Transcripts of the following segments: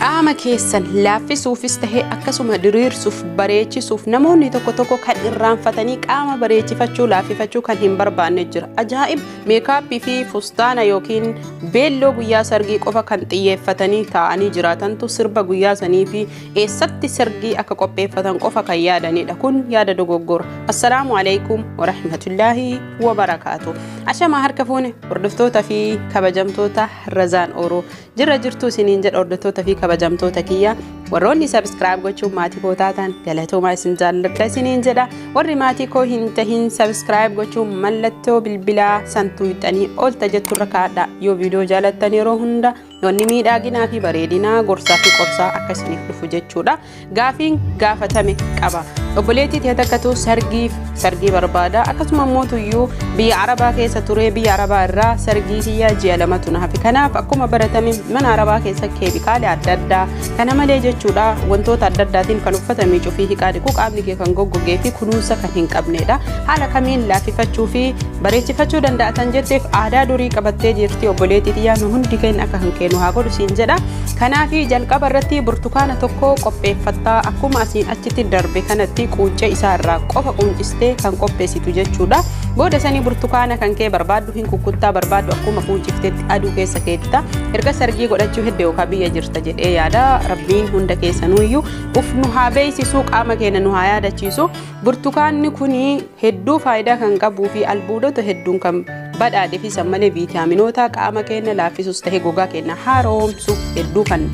Qaama keessan laaffisuufis tahee akkasuma diriirsuuf bareechisuuf namoonni tokko tokko kan irraanfatanii qaama bareechifachuu laaffifachuu kan hin barbaanne jira. Ajaa'ib! Meekaappii fi fustaana yookiin beelloo guyyaa sargii qofa kan xiyyeeffatanii taa'anii jiraatantu sirba guyyaa sanii fi eessatti sargii akka qopheeffatan qofa kan yaadanidha. Kun yaada dogoggora. Assalaamu alaikum warahmatullaahi wabarakaatu. Ashamaa harka fuune hordoftoota fi kabajamtoota Razaan Oroo. Jirra jirtuu isiniin jedha hordoftoota fi kabajamtoota kiyya. Warroonni subscribe gochuun maatii koo taatan galatoomaa, isin jaalladha isiniin jedha. Warri maatii koo hin tahin subscribe gochuun mallattoo bilbilaa santuu hixanii olta jetturra kaadha. Yoo viidiyoo jaalattan yeroo hunda wanni miidhaginaa fi bareedinaa, gorsaa fi qorsaa akka isiniif dhufu jechuudha. Gaafiin gaafatame qaba. Obboleettii ta'e takkatu sargiif sargii barbaada. Akkasuma immoo tuyyuu biyya Arabaa keessa ture, biyya Arabaa irraa sargii kiyya ji'a 2tu na hafe. Kanaaf akkuma baratame mana Arabaa keessa keemikaala adda addaa kana malee jechuudha, wantoota adda addaatiin kan uffata miicuu fi hiqaa dhiquu, qaamni kee kan goggogee fi kunuunsa kan hin qabnedha. Haala kamiin laaffifachuu fi bareechifachuu danda'atan jetteef aadaa durii qabattee jirti obboleettii xiyyaa, nu hundi keenya akka kan kennu haa godhu siin jedha. Kanaaf jalqaba irratti burtukaana tokko qopheeffattaa, akkuma asiin achitti darbe kanatti quuncee isaa irraa qofa quuncistee kan qopheessitu jechuudha. Booda sanii burtukaana kan kee barbaaddu hin kukkuttaa, barbaaddu akkuma quuncifteetti aduu keessa keetta. Erga sargii godhachuu hedde yookaan biyya jirta jedhee yaada. Rabbiin hunda keessanuuyyuu uf nu haa beeksisuu, qaama keenya nu haa yaadachiisu. Burtukaanni kun hedduu faayidaa kan qabuu fi albuudota hedduun kan badhaadhe fi san malee viitaaminoota qaama keenya laaffisus ta'ee gogaa keenya haaromsuuf hedduu kan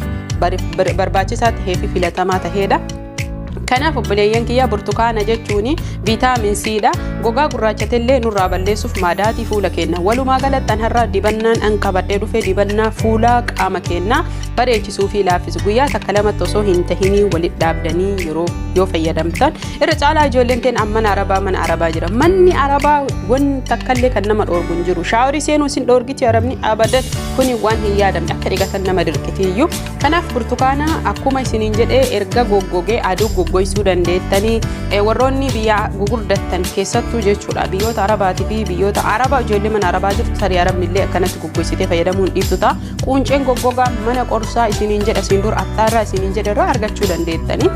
barbaachisaa tahee fi filatamaa tahedha. Kanaaf obboleeyyan kiyya, burtukaana jechuun viitaamin Cdha. Gogaa gurraachatellee nurraa balleessuuf, maadaatii fuula keenya. Walumaa galatti an har'a dibannaan an qabadhee dhufe dibannaa fuula qaama keenya bareechisuu fi laaffisu. Guyyaa takka lamatti osoo hin tahinii walitti dhaabdanii yeroo yoo fayyadamtan irra caalaa ijoolleen teen mana Arabaa, mana Arabaa jira. Manni Arabaa wanti takkallee kan nama dhoorgu hin jiru. Shaaworii seenuu isin dhoorgiti Arabni abadan, kuni waan hin yaadamne, akka dhiqatan nama dirqitiyyuu. Kanaaf burtukaana akkuma isiniin jedhee erga goggogee aduu goggoysuu dandeettanii, warroonni biyya gugurdattan keessattuu jechuudha, biyyoota Arabaatii fi biyyoota Arabaa, ijoollee mana Arabaa jirtu, tarii Arabni illee akkanatti goggoysitee fayyadamuu hin dhiiftu ta'a. Quunceen goggogaa mana qorsaa isiniin jedha siin dur attaarraa isiniin jedhe irraa argachuu dandeettanii.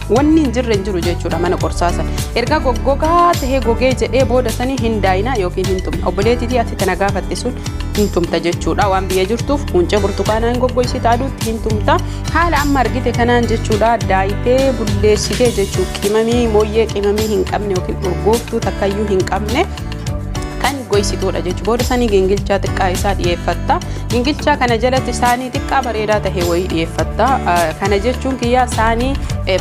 Wanni hin jirre hin jiru jechuudha mana qorsaa sana. Erga goggogaa tahee gogee jedhee booda sanii hin daayinaa yookiin hin tumna. Obboleettiitii ati tana gaafatte sun hin tumta jechuudha. Waan biyya jirtuuf quuncee burtukaanaa hin goggoysita, aduutti hin tumta. Haala amma argite kanaan jechuudha, daayitee bulleessitee jechuu, qimamii mooyyee qimamii hin qabne yookiin urgooftuu takkayyuu hin qabne kan goysituudha jechuudha. Booda sanii gingilchaa xiqqaa isaa dhiyeeffatta. Gingilchaa kana jalatti saanii xiqqaa bareedaa tahe wayii dhiyeeffatta. Kana jechuun kiyyaa saanii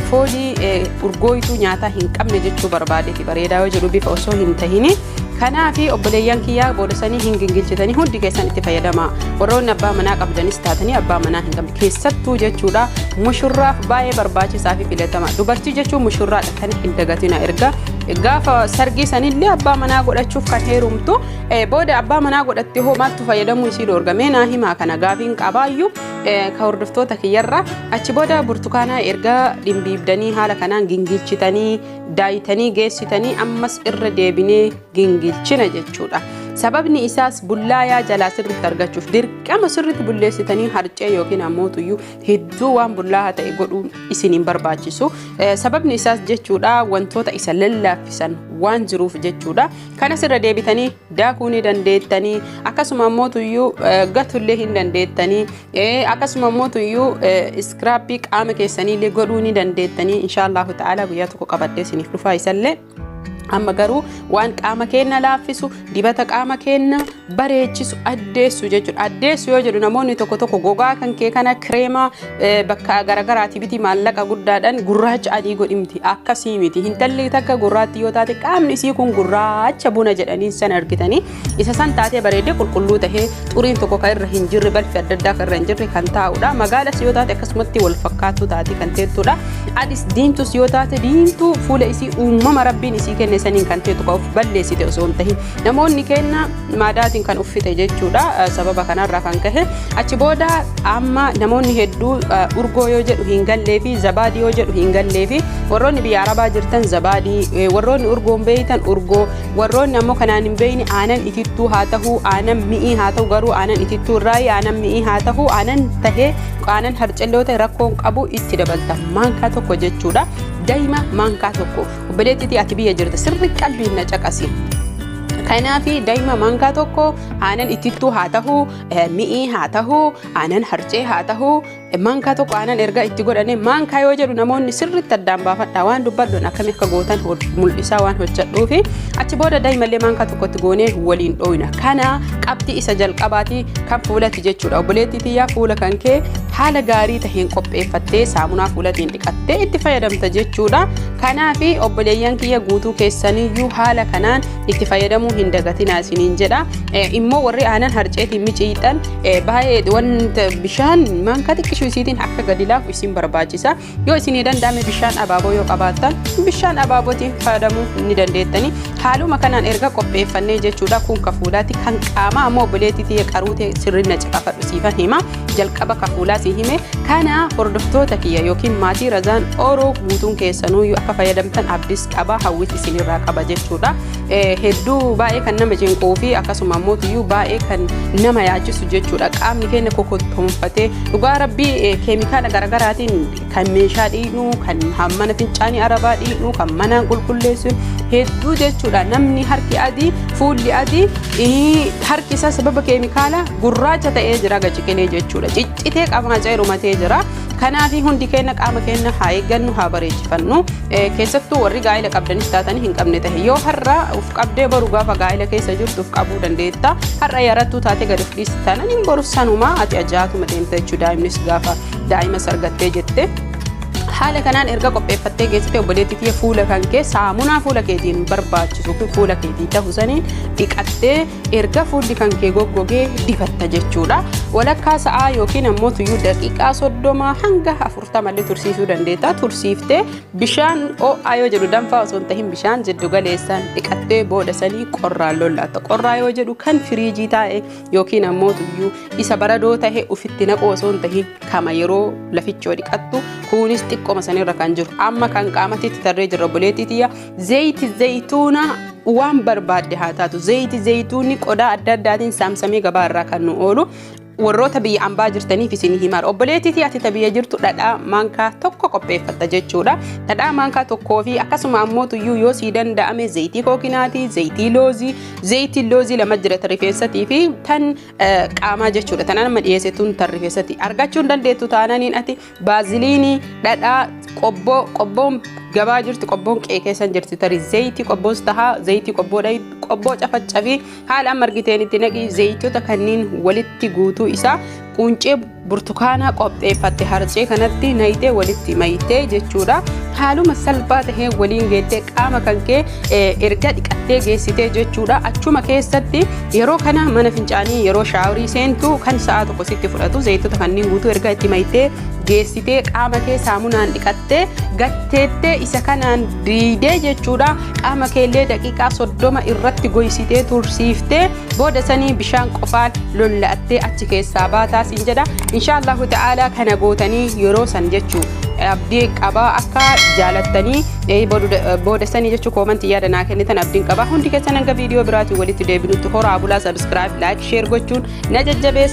foolii urgooytuu nyaataa hin qabne jechuu barbaadeeti, bareedaa yoo jedhu bifa osoo hin tahini. Kanaafi obboleeyyan kiyyaa, booda sanii hin gingilchitanii hundi keessan itti fayyadama. Warroonni abbaa manaa qabdanis taatanii abbaa manaa hin qabne keessattuu jechuudha, mushurraaf baay'ee barbaachisaa fi filatama. Dubartii jechuun mushurraadha, kan hin dagatina. Erga gaafa sargii sanillee abbaa manaa godhachuuf kan heerumtu, booda abbaa manaa godhatte hoo maaltu fayyadamuu isii dhoorgamee naa himaa? Kana gaafiin qabaayyuu ka hordoftoota kiyyarra. Achi booda burtukaanaa erga dhimbiibdanii haala kanaan gingilchitanii daayitanii geessitanii, ammas irra deebinee gingilchina jechuudha. Sababni isaas bullaayaa jalaa sirriitti argachuuf dirqama sirriitti bulleessitanii harcee yookiin ammoo tuyyuu hedduu waan bullaahaa ta'e godhuun isin hin barbaachisu. Sababni isaas jechuudha, wantoota isa lallaaffisan waan jiruuf jechuudha. Kanas irra deebitanii daakuu ni dandeettanii, akkasuma ammoo tuyyuu gatullee hin dandeettanii, akkasuma ammoo tuyyuu scrub qaama keessaniillee godhuu ni dandeettanii. Inshaallahu ta'ala guyyaa tokko qabadhee isiniif dhufaa isallee. Amma garuu waan qaama keenya laaffisu, dibata qaama keenya bareechisu, addeessu jechuudha. Addeessu yoo jedhu namoonni tokko tokko gogaa kan kee kana kireema bakka garagaraati biti, maallaqa guddaadhaan gurraacha adii godhi miti, akkasii miti. Hintalli takka gurraatti yoo taate qaamni isii kun gurraacha buna jedhanii san argitanii isa san taatee bareedee qulqulluu tahee, xuriin tokko kan irra hin jirre, balfi adda addaa kan irra hin jirre kan taa'udha. Magaalas yoo taate akkasumatti wal fakkaattuu taate kan teettudha. Adis diimtus yoo taate diimtuu fuula isii uumama Rabbiin isii kenne. malee saniin kan teetu kan of balleessite osoo hin tahin namoonni kenna maadaatiin kan uffite jechuudha. Sababa kanarraa kan kahe achi booda amma namoonni hedduu urgoo yoo jedhu hin gallee fi zabaadii yoo jedhu hin gallee fi warroonni biyya arabaa jirtan zabaadii, warroonni urgoon beeytan urgoo, warroonni ammoo kanaan hin beeyne aanan itittuu haa ta'uu, aanan mi'ii haa ta'u, garuu aanan itittuu irraa aanan mi'ii haa ta'uu, aanan tahee aanan harcelloo ta'e rakkoon qabu itti dabalta maankaa tokko jechuudha. Daa'ima maankaa tokko obboleettiitii ati biyya jirta sirri qalbiin na caqasi. Kanaafi daa'ima maankaa tokko aanan itittuu haa ta'uu, mi'ii haa ta'uu, aanan harcee haa ta'uu, maankaa tokko aanan erga itti godhane. Maankaa yoo jedhu namoonni sirriitti addaan baafadha, waan dubbadhuun akkamii akka gootan mul'isaa waan hojjedhuufi. Achi booda daa'imallee maankaa tokkotti goonee waliin dhooyna. Kana qabxii isa jalqabaati kan fuulatti jechuudha. Obboleettii tiyyaa, fuula kan kee haala gaarii taheen qopheeffattee saamunaa fuulatiin dhiqattee itti fayyadamta jechuudha. Kanaafi obboleeyyan kiyya guutuu keessaniyyuu haala kanaan itti fayyadamuu hin dagatinaa isiniin jedha. Immoo warri aanan harceetiin miciixan baay'ee wanta bishaan maankaa xiqqishuu isiitiin akka gadi laafu isin barbaachisa. Yoo isinii danda'ame bishaan abaaboo yoo qabaattan bishaan abaabootiin fayyadamuu ni dandeettani. Haaluma kanaan erga qopheeffannee jechuudha, kun ka fuulaati. Kan qaamaa ammoo obboleettii tiyya qaruutee sirriin na caqafadhu siifan hima. Jalqaba ka fuulaa si hime. Kana hordoftoota kiyya yookiin maatii Razaan Oroo guutuun keessanuyyuu akka fayyadamtan abdis qaba, hawwis isinirraa qaba jechuudha. Hedduu baay'ee kan nama cinquu fi akkasuma ammoo tuyyuu baay'ee kan nama yaachisu jechuudha. Qaamni keenya kokottoonfatee dhugaa rabbii keemikaala garaagaraatiin kan meeshaa dhiqnu, kan mana fincaanii arabaa dhiqnu, kan manaan qulqulleessu hedduu jechuudha. Namni harki adii, fuulli adii, harki isaa sababa keemikaala gurraacha ta'ee jira gaciqilee jechuudha. Ciccitee qamaa ceerumatee jira. Kanaaf hundi keenya qaama keenya haa eeggannu, haa bareechifannu. Keessattuu warri gaa'ela qabdanis taatanii hin qabne tahe, yoo har'a uf qabdee boru gaafa gaa'ela keessa jirtu uf qabuu dandeetta. Har'a yarattuu taate gadi of dhiisti taanaan hin boru sanumaa ati ajaa'atuma deemta jechuudha. Daa'imnis gaafa daa'ima sargattee jette. Haala kanaan erga qopheeffattee geessite, obboleettii tiyya, fuula kan kee saamunaa fuula keetiin barbaachisu fi fuula keetii ta'u saniin dhiqattee erga fuulli kan kee goggogee dibatta jechuudha. Walakkaa sa'aa yookiin ammoo tuyyuu daqiiqaa 30 hanga 40 illee tursiisuu dandeetta. Tursiiftee bishaan ho'aa yoo jedhu danfaa osoo hin tahin bishaan jiddu galeessaan dhiqattee booda sanii qorraan lollaatta. Qorraa yoo jedhu kan firiijii taa'e yookiin ammoo tuyyuu isa baradoo tahe ufitti naquu osoo hin tahin kama yeroo lafichoo dhiqattu kunis xiqqooma sanirra kan jiru. Amma kan qaamatti tarree jirra, obboleettii tiyya. Zayiti zayituuna waan barbaadde haa taatu, zayiti zayituunni qodaa adda addaatiin saamsamee gabaa irraa kan nu oolu warroota biyya ambaa jirtaniif isin himaadha. Obboleettii ati ta biyya jirtu dhadhaa maankaa tokko qopheeffatta jechuudha. Dhadhaa maankaa tokkoo fi akkasuma ammoo tuyyuu yoo sii danda'ame zayitii kookinaatii, zayitii loozii, zayitii loozii lama jira, ta rifeensatii fi tan qaamaa jechuudha. Tan amma dhiyeesse tun tan rifeensati. Argachuu hin dandeettu taananiin ati baaziliinii, dhadhaa, qobboo, qobboon gabaa jirti, qobboon qe'ee keessan jirti tarii, zayitii qobboos tahaa, zayitii qobboo qobboo cafacafii haala amma argiteen itti naqii. Zayitoota kanneen walitti guutuu isaa quncee burtukaanaa qopheeffatte harcee kanatti nayitee walitti mayitee jechuudha. Haaluma salphaa tahee waliin geettee qaama kan kee erga dhiqattee geessitee jechuudha. Achuma keessatti yeroo kana mana fincaanii yeroo shaaworii seentu kan sa'a tokko sitti fudhatu zayitoota kanneen guutuu erga itti mayitee geessitee qaama kee saamunaan dhiqattee gatteettee isa kanaan diidee jechuudha. Qaama keellee daqiiqaa 30 irratti goysitee tursiiftee booda sanii bishaan qofaan lolla'attee achi keessaa baataa siin jedha. Inshaallahu ta'ala kana gootanii yeroo san jechuu abdii qabaa akka jaalattanii booda sanii jechuu koomantii yaada naa kennitan abdiin qabaa. Hundi keessan hanga viidiyoo biraatiin walitti deebinutti horaa bulaa. Subscribe, like, share gochuun na jajjabeessa.